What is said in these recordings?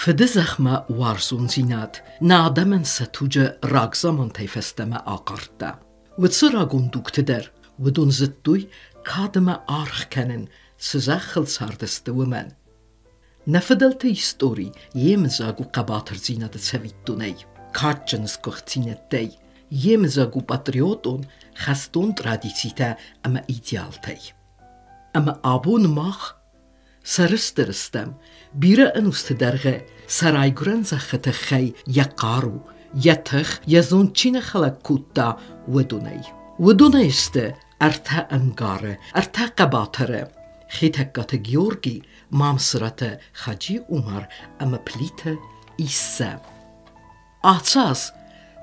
Фыдызӕхмӕ уарзондзинад нӕ адӕмӕн сӕ туджы рагзамантӕй фӕстӕмӕ ахъардта. Уыцы рагон дугты дӕр уыдон зыдтой кад ӕмӕ аргъ кӕнын, цы зӕххыл цардысты, уымӕн. Нӕ фыдӕлты истори йемыдзаг у хъӕбатырдзинады цӕвиттонӕй, кадджын сгуыхтдзинӕдтӕй, йемыдзаг у патриотон, хӕстон традицитӕ ӕмӕ идеалтӕй. Ӕмӕ абон мах сӕрыстыр стӕм, бирӕ ӕнусты дӕргъы сӕ райгуырӕн зӕххы тыххӕй йӕ хъару, йӕ тых, йӕ зонд чи нӕ хӕлӕг кодта, уыдонӕй. Уыдонӕй сты ӕртӕ ӕмгары, ӕртӕ хъӕбатыры: Хетӕгкаты Георги, Мамсыраты Хаджи Умар ӕмӕ Плиты Иссӕ. Ацы аз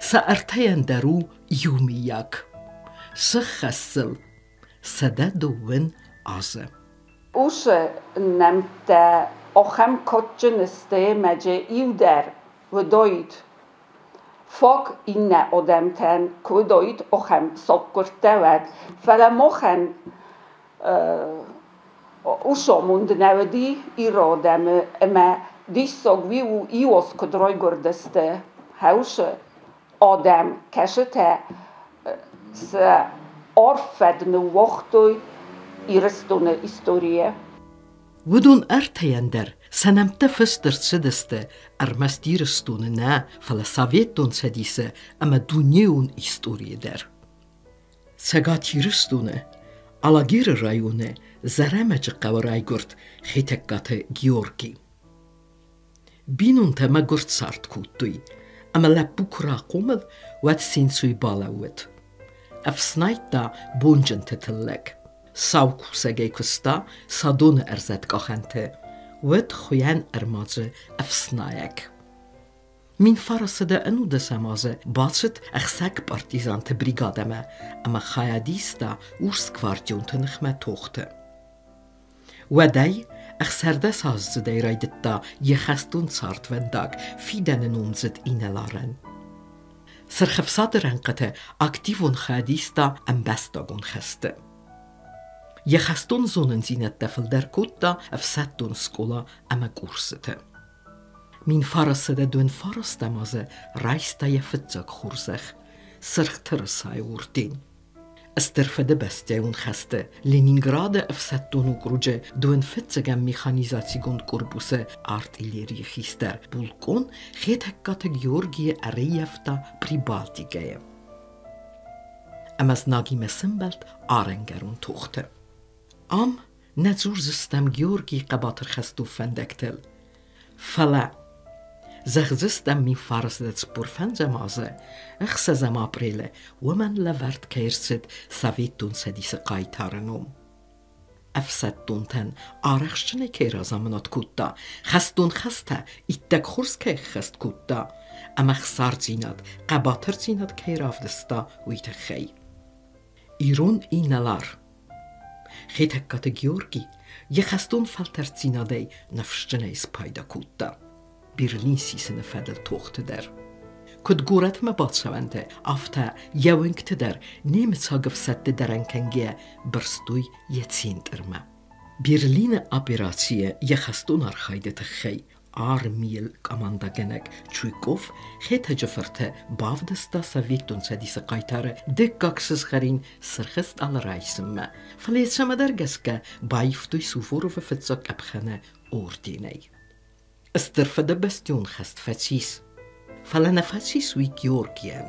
сӕ ӕртӕйӕн дӕр у иумийаг. Сыххӕссыл 120 азы. Усы нӕмттӕ ахӕм кадджын сты, мӕ иу дӕр уыдаид фаг иннӕ адӕмтӕн куы уыдаид ахӕм саггуырдтӕ уӕд. Фӕлӕ махӕн уыцы амонд нӕ уыди ирон адӕмы ӕмӕ диссаг уый у, иуаз куыд райгуырдысты хӕусы адӕм, кӕсытӕ сӕ арф фӕд ныууагътой Ирыстоны историйы. Уыдон ӕртӕйӕн дӕр сӕ нӕмттӕ фыст ӕрцыдысты ӕрмӕст Ирыстоны нӕ, фӕлӕ Советон Цӕдисы ӕмӕ дунеон историйы дӕр. Цӕгат Ирыстоны Алагиры районы Зӕрӕмӕджы хъӕуы райгуырд Хетӕгкаты Георги. Бинонтӕ мӕгуыр цард кодтой, ӕмӕ лӕппу куы рахъомыл, уӕд сенцой балӕууыд. Ӕфснайдта бонджынты тыллӕг. Сау кусӕгӕй куыста Садоны ӕрзӕткъахӕнты, уӕд хуыйӕн ӕрмадзы ӕфснайӕг. 1919 азы бацыд ӕхсӕг партизанты бригадӕмӕ ӕмӕ хайад иста урсгвардионты ныхмӕ тохты. Уӕдӕй 16-аздзыдӕй райдыдта йӕ хӕстон цардвӕндаг фидӕны номдзыд инӕларӕн. Сырх Ӕфсады рӕнхъыты активон хайад иста ӕмбӕстагон хӕсты. Йӕ хӕстон зонындзинӕдтӕ фылдӕр кодта ӕфсӕддон скъола ӕмӕ курсыты. 1909 азы райста йӕ фыццаг хорзӕх Сырх тырысайы орден. Стыр Фыдыбӕстӕйон хӕсты Ленинграды ӕфсӕддон окруджы дыууынфыццӕгӕм механизацигонд корпусы артиллерийы хистӕр булкъон Хетӕгкаты Георгийы ӕрӕййӕфта Прибалтикӕйы. Ӕмӕ знагимӕ сӕмбӕлд арӕнгӕрон тохты. Ам нӕ дзурдзыстӕм Георгийы хъӕбатыр хӕстон фӕндӕгтыл, фӕлӕ зӕгъдзыстӕм 1945 азы 6 апрелы уымӕн лӕвӕрд кӕй ӕрцыд Советон Цӕдисы хъайтары ном. Ӕфсӕддонтӕн арӕхстджынӕй кӕй разамынад кодта, хӕстон хӕстӕ иттӕг хорз кӕй ӕххӕст кодта ӕмӕ хсардзинад, хъӕбатырдзинад кӕй равдыста, уый тыххӕй. Ирон инӕлар Хетӕгкаты Георги йӕ хӕстон фӕлтӕрддзинадӕй ныфсджынӕй спайда кодта Берлин сисыны фӕдыл тохты дӕр. Куыд горӕтмӕ бацӕуӕнтӕ, афтӕ йӕ уынгты дӕр немыцаг ӕфсӕдты дӕрӕн кӕнгӕйӕ бырстой йӕ центрмӕ. Берлины операцийы йӕ хӕстон архайды тыххӕй армийыл командӕгӕнӕг Чуйков Хетӕджы-фырты бавдыста Советон Цӕдисы хъайтары дыккаг сызгъӕрин Сырх Стъалы райсынмӕ, фӕлӕ йӕ цӕмӕдӕр гӕсгӕ баивтой Суворовы фыццаг къӕпхӕны орденӕй. Стыр Фыдыбӕстӕйон хӕст фӕцис, фӕлӕ нӕ фӕцис уый Георгийӕн.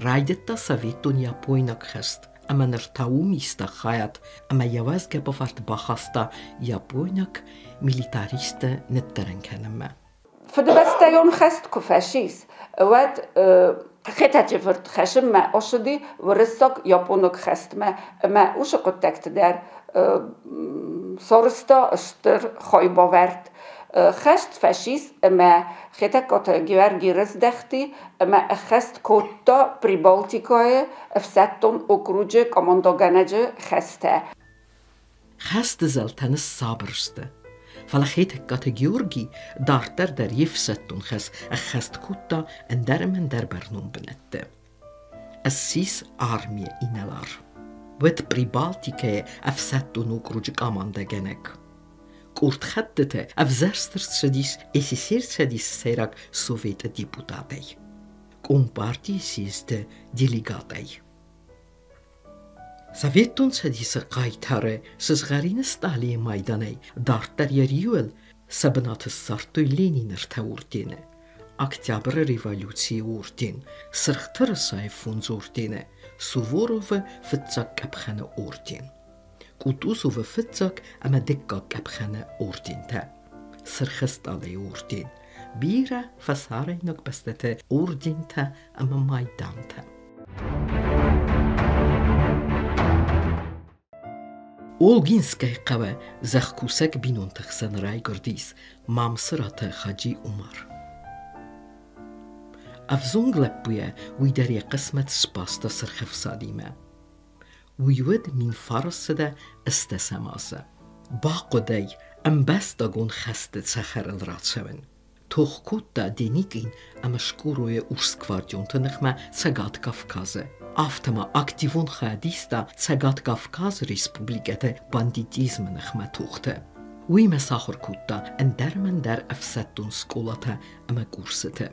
Райдыдта советон-япойнаг хӕст ӕмӕ ныр та уым иста хайад ӕмӕ йӕ уӕзгӕ бавӕрд бахаста япойнаг милитаристты ныддӕрӕн кӕнынмӕ. Фыдыбӕстӕйон хӕст куы фӕцис, уӕд Хетӕджы фырт хӕсынмӕ ацыди уырыссаг-японаг хӕстмӕ ӕмӕ уыцы хъуыддӕгты дӕр сарӕзта стыр хайбавӕрд. Хӕст фӕцис ӕмӕ Хетӕгкаты Геуӕрги рыздӕхти ӕмӕ ӕххӕст кодта Прибалтикӕйы ӕфсӕддон окруджы командогӕнӕджы хӕстӕ. Хӕсты зӕлтӕ ныссабыр сты, фӕлӕ Хетӕгкаты Георги дарддӕр дӕр йе фсӕддон хӕс ӕххӕст кодта ӕндӕр ӕмӕ ӕндӕр бӕрнон бынӕтты. Ссис армийы инӕлар. Уӕд Прибалтикӕйы ӕфсӕддон окруджы командӕгӕнӕг. Къорд хӕттыты ӕвзӕрст ӕрцыдис СССР Цӕдисы Сӕйраг Советы депутатӕй, Компартийы съезды делегатӕй. Советон Цӕдисы хъайтары Сызгъӕрины Сталины майданӕй дарддӕр йӕ риуыл сӕ бынаты ссардтой Ленины ӕртӕ ордены, Октябры революцийы орден, Сырх Тырысайы фондз ордены, Суворовы фыццаг къӕпхӕны орден, Кутузовы фыццаг ӕмӕ дыккаг къӕпхӕны ордентӕ, Сырх Стъалыйы орден, бирӕ фӕсарӕйнаг бӕстӕты ордентӕ ӕмӕ майдантӕ. Олгинскӕйы хъӕуы зӕхкусӕг бинонты хсӕн райгуырдис Мамсыраты Хаджи Умар. Ӕвзонг лӕппуйӕ уый дӕр йӕ хъысмӕт сбаста Сырх Ӕфсадимӕ. Уый уыд 1918 азы. Бахъуыд ӕй ӕмбӕстагон хӕсты цӕхӕрыл рацӕуын. Тох кодта Деникин ӕмӕ Шкуройы урсгвардионты ныхмӕ Цӕгат Кавказы. Афтӕ ма активон хайад иста Цӕгат Кавказы республикӕты бандитизмы ныхмӕ тохты. Уыимӕ сахуыр кодта ӕндӕр-мӕндӕр ӕфсӕддон скъолатӕ ӕмӕ курсыты.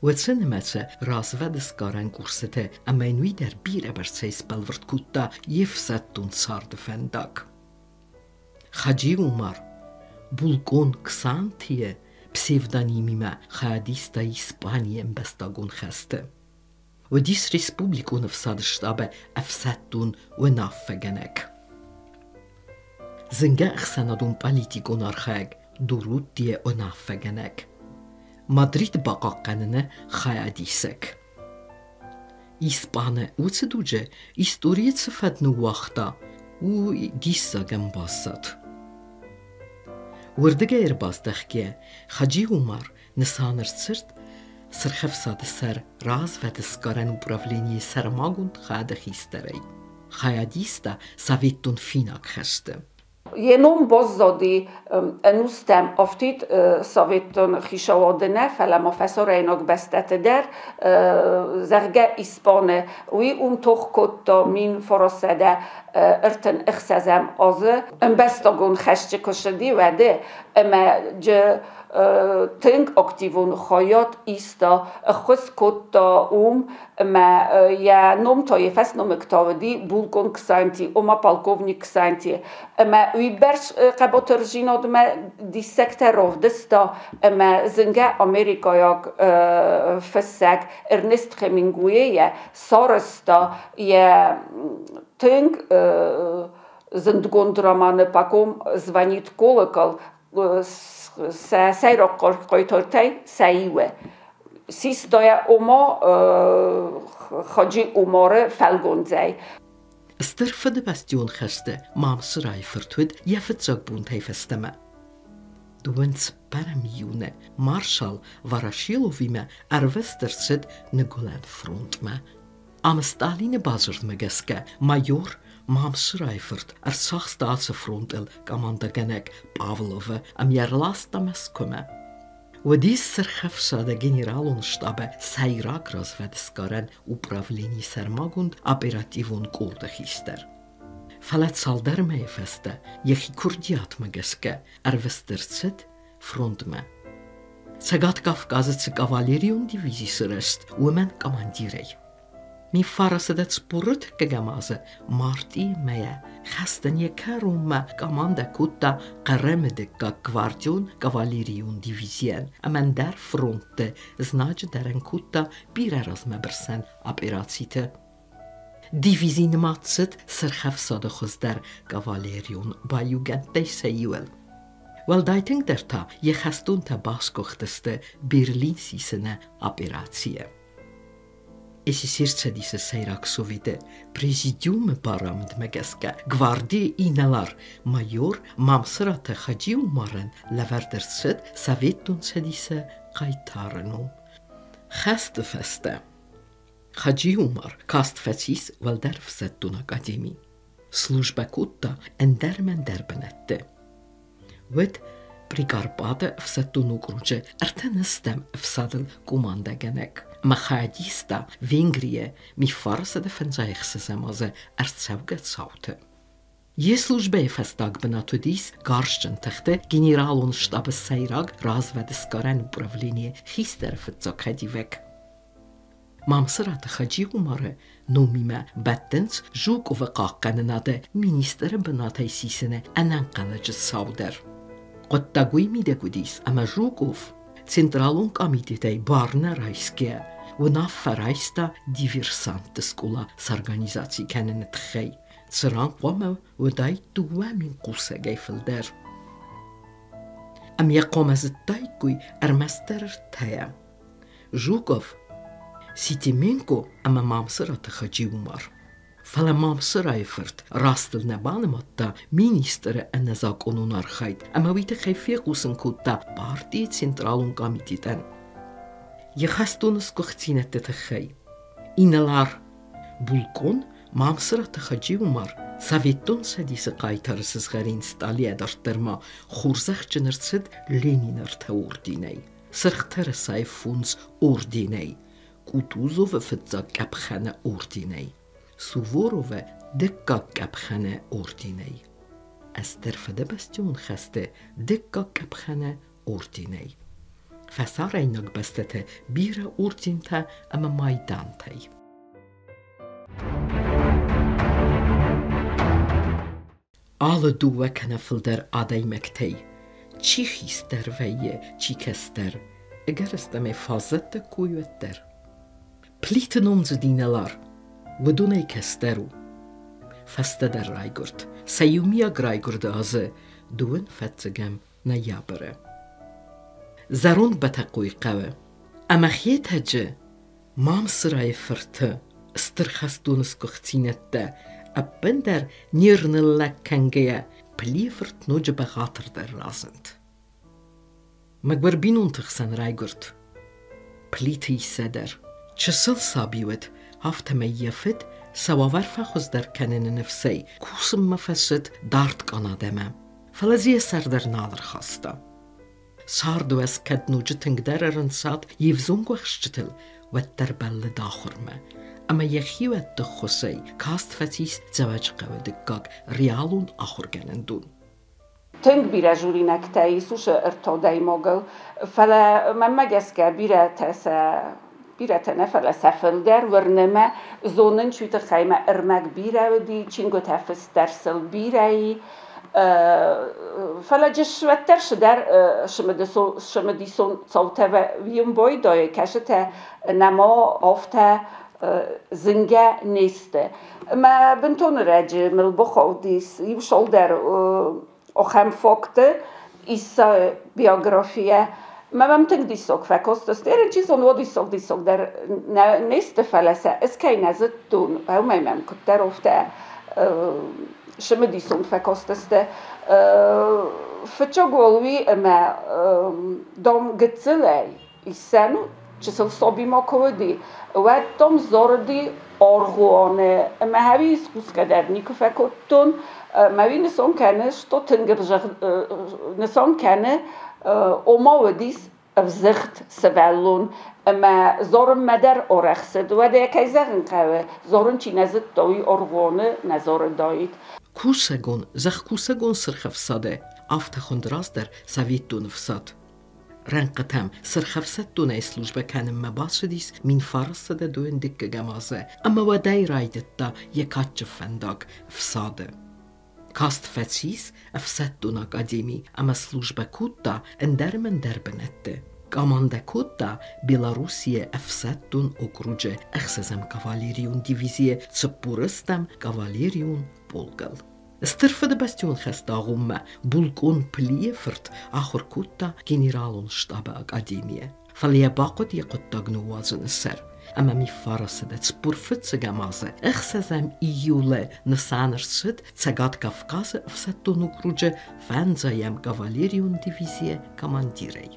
Уыцы нымӕцы развӕдсгарӕн курсыты ӕмӕ йын уый дӕр бирӕбӕрцӕй сбӕлвырд кодта йе фсӕддон царды фӕндаг. Хаджи Умар, булкъон Ксантийы псевдонимимӕ хайадиста Испанийы ӕмбӕстагон хӕсты. Уыдис республикон ӕфсады штабы ӕфсӕддон уынаффӕгӕнӕг. Зынгӕ ӕхсӕнадон политикон архайӕг Дурутийы уынаффӕгӕнӕг. Мадрид бахъахъхъӕныны хайадисӕг. Испаны уыцы дуджы историйы цы фӕд ныууагъта, уый диссагӕн баззад. Уырдыгӕй ӕрбаздӕхгӕ, Хаджи Умар нысан ӕрцыд Сырхӕфсады сӕр развӕдсгарӕн управленийы сӕрмагонд хайады хистӕрӕй. Хайадиста советон финаг хӕсты. Йӕ ном баззади ӕнустӕм афтид советон хицауады нӕ, фӕлӕ ма фӕсарӕйнаг бӕстӕты дӕр, зӕгъгӕ, Испаны. Уый уым тох кодта 1936 азы ӕмбӕстагон хӕсты куы ссыди, уӕды ӕмӕ тынг активон хайад иста, ӕххуыс кодта уым ӕмӕ йӕ ном та йӕ фӕсномыг та уыди булкъон Ксанти, ома полковник Ксанти. Ӕмӕ уыйбӕрц хъӕбатырдзинадмӕ диссӕгтӕ равдыста, ӕмӕ зынгӕ америкӕйаг фыссӕг Эрнест Хемингуэйӕ сарӕзта йӕ тынг зындгонд романы «По ком звонит колокол» сӕ сӕйраг хъайтартӕй сӕ иуы. Систа йӕ ома Хаджи Умары фӕлгондзӕй. Стыр Фыдыбӕстӕйон хӕсты Мамсырайы фырт уыд йӕ фыццаг бонтӕй фӕстӕмӕ. Дыууын цыппӕрӕм июны маршал Ворошиловимӕ ӕрвыст ӕрцыд Ныгуылӕн фронтмӕ. Ам Сталины бадзырдмӕ гӕсгӕ майор Мамсырайы фырт ӕрцахста ацы фронтыл командӕгӕнӕг Павловы ӕмӕ йӕ ӕрласта Мӕскуымӕ. Уыдис Сырхӕфсады генералон штабы сӕйраг развӕдсгарӕн управленийы сӕрмагонд оперативон къорды хистӕр. Фӕлӕ цалдӕр мӕйы фӕстӕ йӕхи курдиатмӕ гӕсгӕ ӕрвыст ӕрцыд фронтмӕ. Цӕгат Кавказы цы кавалерион дивизи сырӕзт, уымӕн командирӕй. Миффарасыдӕ цыппоры тыккӕгӕм азы мартъийы мӕйӕ хӕстӕн йӕ кӕронмӕ командӕ кодта Хъӕрӕмы дыккаг гвардион кавалерион дивизийӕн ӕмӕ ӕндӕр фронтты знаджы дӕрӕн кодта бирӕ размӕбырсӕн операциты. Дивизи нымад цыд Сырхӕфсады хуыздӕр кавалерион баиугӕндтӕй сӕ иуыл. Уӕлдай тынгдӕр та йӕ хӕстонтӕ басгуыхтысты Берлин сисыны операцийы. СССР Цӕдисы Сӕйраг Советы Президиумы барамындмӕ гӕсгӕ гвардийы инӕлар майор Мамсыраты Хаджи-Умарӕн лӕвӕрд ӕрцыд Советон Цӕдисы хъайтары ном. Хӕсты фӕстӕ Хаджи-Умар каст фӕцис уӕлдӕр ӕфсӕддон академи. Службӕ кодта ӕндӕр-мӕндӕр бынӕтты. Уӕд Прикарпаты ӕфсӕддон окруджы ӕртӕнӕстӕм ӕфсадыл командӕгӕнӕг ӕмӕ хайадиста Венгрийы Мифарсады фӕндзай ӕхсӕзӕм азы ӕрцӕугӕ цауты. Йе службӕйы фӕстаг бынат уыдис Гарзджын тыхты генералон штабы сӕйраг развӕдсгарӕн управленийы хистӕры фыццаг хӕдивӕг. Мамсыраты Хаджи-Умары номимӕ бӕттынц Жуковы хъахъхъӕнынады министры бынатӕй сисыны ӕнӕнхъӕлӕджы цау дӕр. Хъуыддаг уый мидӕг уыдис, ӕмӕ Жуков Централон комитетӕй бар нӕ райсгӕ, уынаффӕ райста диверсантты скъола сорганизаци кӕныны тыххӕй, цыран хъуамӕ уыдаид 2000 хъусӕгӕй фылдӕр. Ӕмӕ йӕ хъуамӕ зыдтаиккой ӕрмӕстдӕр ӕртӕйӕ. Жуков, Ситименко ӕмӕ Мамсыраты Хаджи-Умар. Фӕлӕ Мамсырайы фырт растыл нӕ банымадта министры ӕнӕзакъонон архайд ӕмӕ уый тыххӕй фехъусын кодта партийы централон комитетӕн. Йӕ хӕстоны сгуыхтдзинӕдты тыххӕй инӕлар булкъон Мамсыраты Хаджи-Умар Советон Цӕдисы хъайтары сызгъӕрин стъалыйӕ дарддӕр ма хорзӕхджын ӕрцыд Ленины ӕртӕ орденӕй, Сырх Тырысайы фондз орденӕй, Кутузовы фыццаг къӕпхӕны орденӕй, Суворовы дыккаг къӕпхӕны орденӕй, Ӕстыр Фыдыбӕстӕйон хӕсты дыккаг къӕпхӕны орденӕй, фӕсарӕйнаг бӕстӕты бирӕ ордентӕ ӕмӕ майдантӕй. Алы дыууӕ кӕнӕ фылдӕр адӕймӕгтӕй чи хистӕр вӕййы, чи кӕстӕр, ӕгӕрыстӕмӕй фаззӕттӕ кой уӕддӕр. Плиты номдзыд инӕлар уыдонӕй кӕстӕр у. Фӕстӕдӕр райгуырд, сӕ иумиаг райгуырды азы дыууын фӕццӕгӕм ноябры. Зӕронд Бӕтӕхъойы хъӕуы ӕмӕ Хетӕджы Мамсырайы фырты стыр хӕстон сгуыхтдзинӕдтӕ ӕппындӕр не рныллӕг кӕнгӕйӕ Плийы фырт ноджы бӕгъатырдӕр разынд. Мӕгуыр бинонты хсӕн райгуырд Плиты Иссӕ дӕр. Чысыл саби уыд, афтӕмӕй йӕ фыд сӕ уавӕр фӕхуыздӕр кӕныны ныфсӕй кусынмӕ фӕцыд дард Канадӕмӕ, фӕлӕ дзы йӕ сӕр дӕр нал ӕрхаста. Цардуӕз кӕд ноджы тынгдӕр ӕрӕнцад йе взонг уӕхсчытыл, уӕддӕр бӕллыд ахуырмӕ. Ӕмӕ йӕхиуӕтты ххуысӕй каст фӕцис Дзӕуӕджыхъӕуы дыккаг реалон ахуыргӕнӕндон. Тынг бирӕ журинӕгтӕ ис уыцы ӕртӕ фӕлӕ мӕнмӕ гӕсгӕ бирӕтӕ сӕ бирӕтӕ нӕ, фӕлӕ сӕ фылдӕр уырны мӕ, зонын уый тыххӕй мӕ ӕрмӕг бирӕ уыди, чингуытӕ фыст дӕр сыл бирӕ и. Фӕлӕ уӕддӕр цыдӕр цымыдисон цаутӕ уым байдайы, кӕсытӕ нӕма афтӕ зынгӕ не сты. Мӕ бынтон ӕрӕджы мыл бахаудис иу цалдӕр ахӕм факты Иссӕйы биографийӕ. Мӕ мӕм тынг диссаг фӕкастысты. Чи зоны, уӕд диссаг дӕр не сты, фӕлӕ сӕ ӕз кӕй нӕ зыдтон, уымӕй мӕм куыддӕр афтӕ цымыдисон фӕкастысты. Фыццаг уал уый, ӕмӕ дам гыццылӕй Иссӕ, ну, чысыл саби ма куы уыди, уӕд дам зарыди аргъуаны ӕмӕ хӕви искусгӕ дӕр никуы фӕкодтон. Мӕ уый нысан кӕны, что тынг нысан кӕны, ома уыдис ӕвзыгъд сывӕллон ӕмӕ зарынмӕ дӕр арӕхсыд. Уӕдӕ кӕй зӕгъын хъӕуы, зарын чи нӕ зыдта, уый аргъуаны нӕ зарыдаид. Кусӕгон, зӕхкусӕгон Сырх ӕфсады, афтӕ хуынд раздӕр Советон ӕфсад. Рӕнхъытӕм сырхӕфсӕддонӕй службӕ кӕнынмӕ бацыдис 1912 азы ӕмӕ уӕдӕй райдыдта йӕ кадджын фӕндаг ӕфсады. Каст фӕцис ӕфсӕддон академи ӕмӕ службӕ кодта ӕндӕр ӕмӕ ӕндӕр бынӕтты. Командӕ кодта Белоруссийы ӕфсӕддон окруджы ӕхсӕзӕм кавалерион дивизийы цыппурыстӕм кавалерион полкыл. Стыр Фыдыбӕстӕйон хӕсты агъоммӕ булкъон Плийы фырт ахуыр кодта генералон штабы академийы, фӕлӕ йӕ бахъуыд йӕ хъуыддаг ныууадзыны сӕр. Ӕмӕ миффарасы цыппор фыццӕгӕм азы ӕхсӕзӕм июлы нысан ӕрцыд Цӕгат Кавказы ӕфсӕддон окруджы фӕндзайӕм кавалерион дивизийы командирӕй.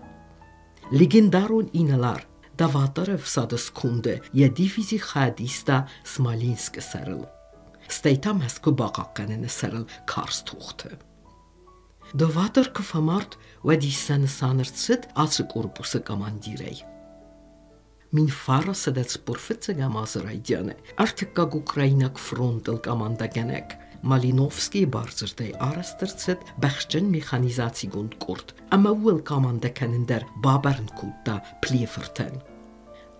Легендарон инӕлар Доваторы ӕфсады сконды йӕ дивизи хайад иста Смоленскы сӕрыл. Стӕй та Мӕскуы бахъахъхъӕныны сӕрыл карз тохты. Доватор куы фӕмард, уӕд Иссӕ нысан ӕрцыд ацы корпусы командирӕй. 1945 азы райдианы ӕртыккаг украинаг фронтыл командӕгӕнӕг Малиновскийы бардзырдӕй арӕзт ӕрцыд бӕхджын механизацигонд къорд ӕмӕ ууыл командӕ кӕнын дӕр бабӕрн кодта Плийы-фыртӕн.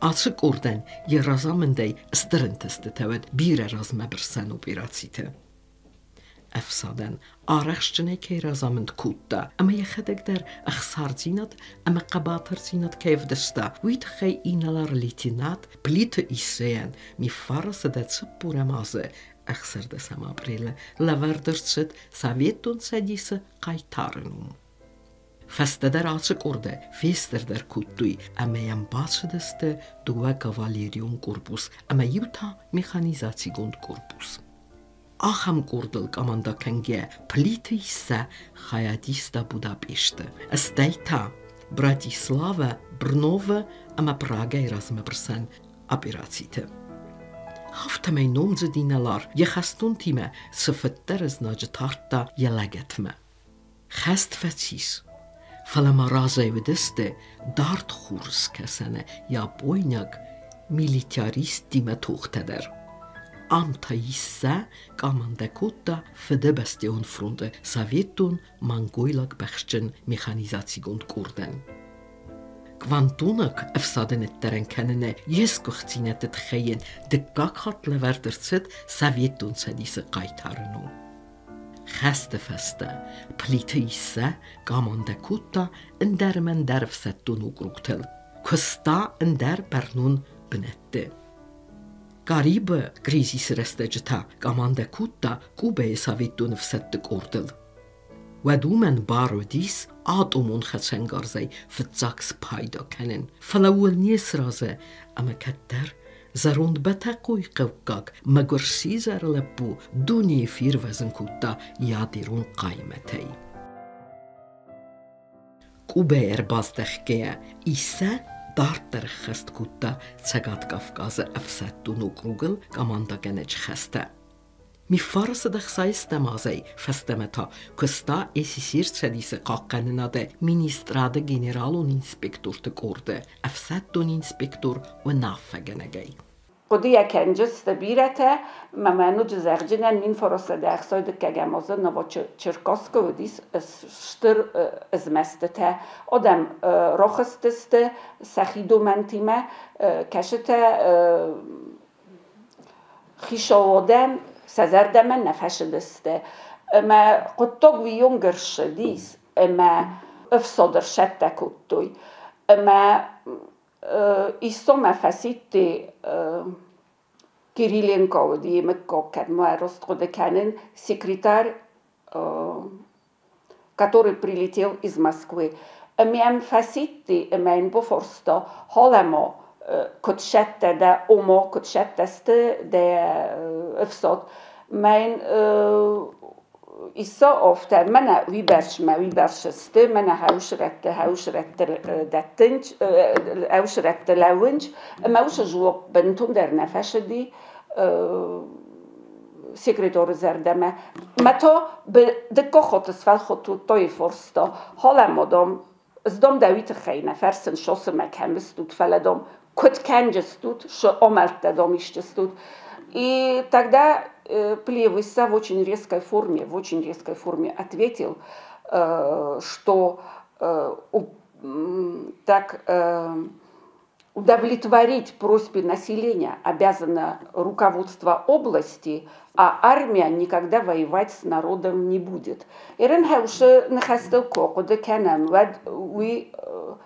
Ацы къордӕн йӕ разамындӕй стыр ӕнтыстытӕ уыд бирӕ размӕбырсӕн операциты. Ӕфсадӕн арӕхстджынӕй кӕй разамынд кодта ӕмӕ йӕхӕдӕг дӕр ӕхсардзинад ӕмӕ хъӕбатырдзинад кӕй ӕвдыста, уый тыххӕй инӕлар-лейтенант Плиты Иссӕйӕн Миффары 140-ӕм азы 16 апрелы лӕвӕрд ӕрцыд Советон Цӕдисы хъайтары ном. Фӕстӕдӕр ацы къорды фестырдӕр кодтой ӕмӕ йӕм бацыдысты дыууӕ кавалерион корпус ӕмӕ иу та механизацигонд корпус. Ахӕм къордыл командӕ кӕнгӕ Плиты Иссӕ хайадиста Будапешты, стӕй та Братиславӕ, Брновы ӕмӕ Прагӕйы размӕбырсӕн операциты. Афтӕмӕй номдзыд инӕлар йӕ хӕстонтимӕ цыфыддӕр ӕзнаджы тардта йӕ лӕгӕтмӕ. Хӕст фӕцис, фӕлӕ ма разӕй уыдысты дард хурыскӕсӕны япойнаг милитаристтимӕ тохтӕ дӕр. Ам та Иссӕ командӕ кодта Фыдыбӕстӕйон фронты советон-монгойлаг бӕхджын механизацигонд къордӕн. Квантунаг ӕфсады ныддӕрӕн кӕныны йе сгуыхтдзинӕдты тыххӕй йын дыккаг хатт лӕвӕрд ӕрцыд Советон Цӕдисы хъайтары ном. Хӕсты фӕстӕ Плиты Иссӕ командӕ кодта ӕндӕр ӕмӕ ӕндӕр ӕфсӕддон округтыл, куыста ӕндӕр бӕрнон бынӕтты. Карибы кризисы рӕстӕджы та командӕ кодта Кубӕйы советон ӕфсӕдты къордыл. Уӕд уымӕн бар уыдис атомон хӕцӕнгарзӕй фыццаг спайда кӕнын, фӕлӕ ууыл не сразы ӕмӕ кӕддӕр зӕронд Бӕтӕхъойыхъӕуккаг мӕгуыр сидзӕр лӕппу дунейы фервӕзын кодта ядерон хъаймӕтӕй. Къубӕй ӕрбаздӕхгӕйӕ, Иссӕ дарддӕр ӕххӕст кодта Цӕгат Кавказы ӕфсӕддон округыл командӕгӕнӕджы хӕстӕ. Миффары 160-ӕм азӕй фӕстӕмӕ та куыста СССР Цӕдисы хъахъхъӕнынады министрады генералон инспекторты къорды ӕфсӕддон инспектор уынаффӕгӕнӕгӕй. Хъуыдыйӕ кӕнджысты бирӕтӕ, мӕ мӕ ноджы зӕгъджынӕн 1960 азы Новочеркасскы уыдис стыр змӕстытӕ. Адӕм рахызтысты сӕхи домӕнтимӕ, кӕсытӕ хицауадӕн сӕ зӕрдӕмӕ нӕ фӕцыдысты. Ӕмӕ хъуыддаг уыйонг ӕрцыдис, ӕмӕ ӕфсад ӕрцӕттӕ кодтой. Ӕмӕ Иссомӕ фӕсидти Кириленко уыди мыггаг, кӕд ма раст хъуыды кӕнын, секретарь, который прилетел из Москвы. Ӕмӕ йӕм фӕсидти ӕмӕ йын бафарста, халӕ-ма, куыд сӕттӕ дӕ, ома куыд сӕттӕ сты дӕ ӕфсад. Мӕ йын Иссӕ афтӕ, мӕнӕ уыйбӕрцмӕ уыйбӕрц сты, мӕнӕ хӕусрӕтты хӕусрӕтты дӕттынц, хӕусрӕтты лӕууынц, ӕмӕ уыцы дзуапп бынтондӕр нӕ фӕцыди секреторы зӕрдӕмӕ. Мӕ та дыккаг хатт сфӕлхатт фарста, халӕ-ма, дам, ӕз, дам, дӕ уый тыххӕй нӕ фӕрсын, сосымӕ кӕм стут, фӕлӕ, дам, куыд кӕнджыстут, цы амӕлттӕ, дам, исчыстут. И тогда Плиев Исса в очень резкой форме, в очень резкой форме ответил, что так удовлетворить просьбе населения обязано руководство области, а армия никогда воевать с народом не будет. Ерын хӕусы ныхӕстыл куы хъуыды кӕнӕм, уӕд уый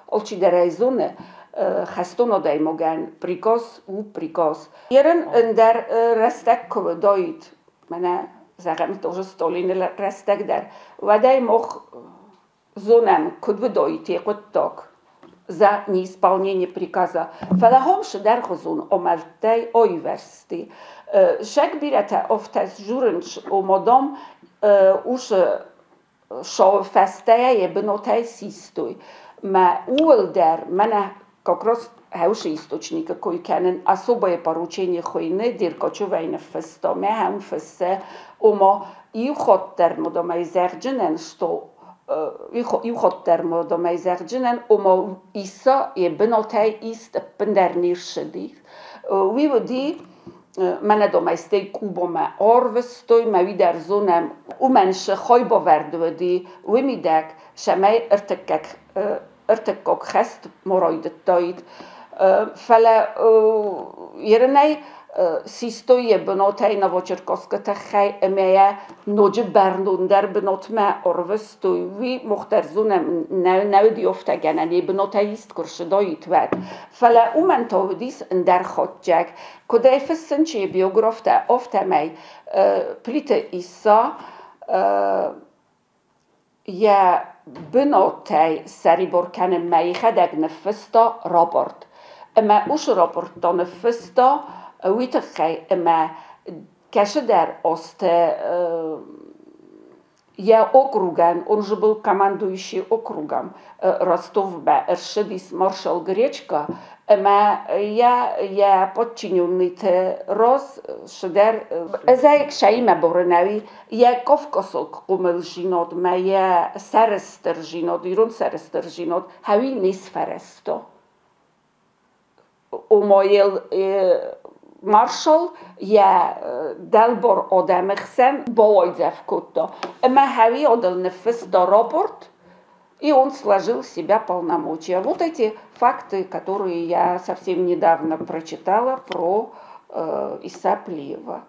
алчидӕр ӕй зоны, хӕстон адӕймагӕн приказ у приказ. Ерын ӕндӕр рӕстӕг куы уыдаид, мӕнӕ зӕгъӕм, тоже Сталины рӕстӕг дӕр, уӕд ӕй мах зонӕм, куыд уыдаид йӕ хъуыддаг за неисполнение приказа. Фӕлӕ хом цыдӕргъуызон амӕлттӕй аивӕрзти. Сӕг бирӕтӕ афтӕ дзурынц, ома, дам, уыцы фӕстӕйӕ йӕ бынатӕй систой. Мӕ ууыл дӕр мӕнӕ как раз хӕусы источникы кой кӕнын особое поручение хуыйны Деркачевӕй ныффыста, мӕ хӕм фыссы, ома иу хатт дӕр модомӕй зӕгъджынӕн, что иу хатт дӕр модомӕй зӕгъджынӕн, ома Исса йӕ бынатӕй ист ӕппындӕр не рцыди. Уый уыди Мӕнӕ домӕй стӕй Кубамӕ арвыстой, мӕ уый дӕр зонӕм, уымӕн шы хайбавӕрд уыди уый мидӕг, цӕмӕй ӕртыккаг хӕст ма райдыдтаид. Фӕлӕ ерынӕй систой йӕ бынатӕй Новочеркасскы тыххӕй ӕмӕ йӕ ноджы бӕрнондӕр бынатмӕ ӕрвыстой. Уый мах дӕр зонӕм, нӕ уыди афтӕ гӕнӕн, йӕ бынатӕй ист куы рцыдаид, уӕд. Фӕлӕ уымӕн та уыдис ӕндӕр хатджӕг. Куыд ӕй фыссынц йӕ биографтӕ, афтӕмӕй Плиты Исса йӕ бынатӕй сӕрибар кӕнынмӕ йӕхӕдӕг ныффыста рапорт. Ӕмӕ уыцы рапорт та ныффыста уый тыххӕй, ӕмӕ кӕцыдӕр азты йӕ округӕн, он же был командующий округом, Ростовмӕ ӕрцыдис маршал Гречко, ӕмӕ йӕ подчиненныйты раз цыдӕр ӕз ӕй сӕимӕ борынӕуи йӕ кавказаг хъомылдзинадмӕ, йӕ сӕрыстырдзинад, ирон сӕрыстырдзинад хӕуи не сфӕрӕзта. Ома йыл маршал йӕ дӕлбар адӕмы хсӕн бауайдзӕф кодта. Ӕмӕ хӕуи адыл ныффыста рапорт, и он сложил с себя полномочия. Вот эти факты, которые я совсем недавно прочитала про Иса Плиева.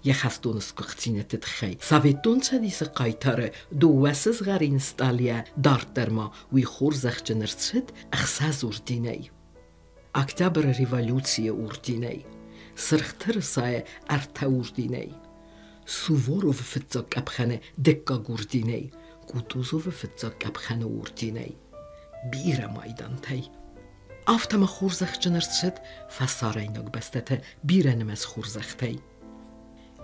Йӕ хӕстон сгуыхтдзинӕдты тыххӕй Советон Цӕдисы хъайтары дыууӕ сызгъӕрин стъалыйӕ дарддӕр ма уый хорзӕхджын ӕрцыд ӕхсӕз орденӕй. Октябры революцийы орденӕй, Сырх тырысайы ӕртӕ орденӕй, Суворовы фыццаг къӕпхӕны дыккаг орденӕй, Кутузовы фыццаг къӕпхӕны орденӕй, бирӕ майдантӕй. Афтӕ ма хорзӕхджын ӕрцыд фӕсарӕйнаг бӕстӕты бирӕнымӕц хорзӕхтӕй.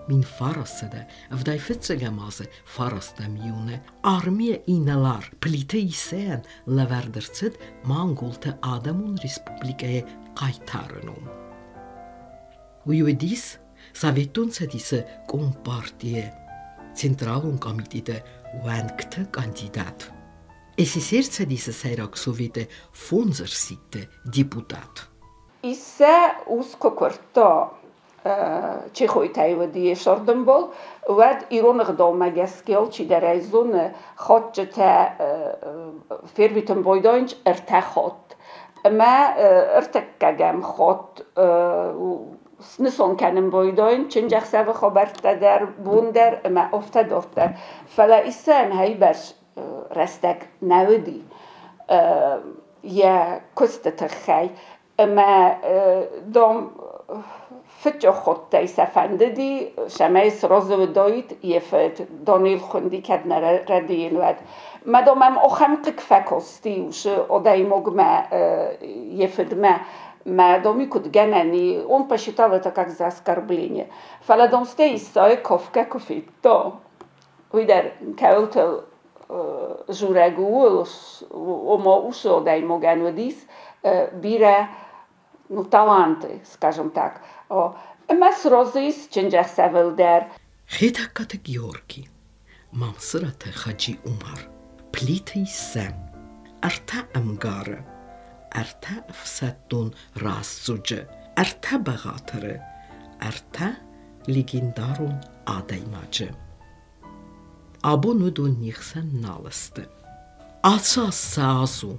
1975 азы фарӕстӕм июны армийӕ инӕлар Плиты Иссӕйӕн лӕвӕрд ӕрцыд Манголты Адӕмон Республикӕйы хъайтары ном. Уый уыдис Советон Цӕдисы Компартийы Централон комитеты уӕнгты кандидат. СССР Цӕдисы Сӕйраг Советы фондз ӕрсидты депутат. Иссӕ ус куы куырдта Чехойтӕй уыди сӕрдынбол, уӕд ирон ӕгъдаумӕ гӕсгӕ алчидӕр ӕй зоны, хатджытӕ фервитын байдайынц ӕртӕ хатт. Ӕмӕ ӕртыккӕгӕм хатт снысан кӕнын байдайын чындзӕхсӕвы хабӕрттӕ дӕр, бон дӕр ӕмӕ афтӕ дарддӕр. Фӕлӕ Иссӕйӕн хӕйбӕрц рӕстӕг нӕ уыди йӕ куысты тыххӕй. Ӕмӕ дам фыдджохоттӕй сӕ фӕндыди, цӕмӕй сразы уыдаид йӕ фыд Данил хуынди, кӕд нӕ рӕдийын, уӕд. Мӕ дам ӕм ахӕм хъыг фӕкасти уыцы адӕймагмӕ йӕ фыдмӕ, мӕ дам куыд гӕнӕн и, он посчитал это как за оскорбление. Фӕлӕ дам стӕй Исайы кафгӕ куы федта, уый дӕр кӕуылты дзурӕг ууыл, ома уыцы адӕймагӕн уыдис бирӕ, ну, таланты, скажем так. Ӕмӕ сразы ис чындзӕхсӕвыл дӕр. Хетӕгкаты Георги, Мамсыраты Хаджи-Умар, Плиты Иссӕ, ӕртӕ ӕмгары, ӕртӕ ӕфсӕддон раздзоджы, ӕртӕ бӕгъатыры, ӕртӕ легендарон адӕймаджы. Абон уыдон не хсӕн нал сты. Ацы аз сӕ аз у,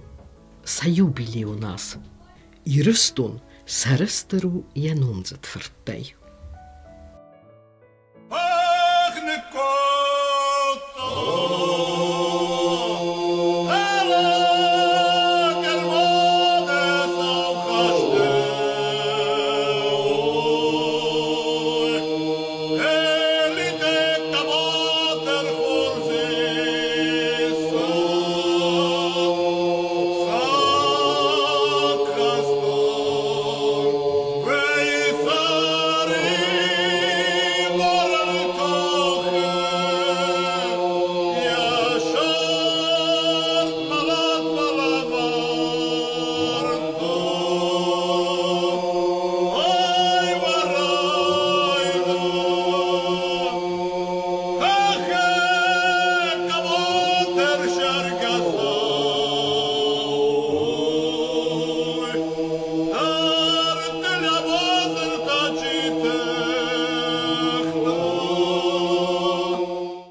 сӕ юбилейон аз. Ирыстон сӕрыстыр у йӕ номдзыд фырттӕй.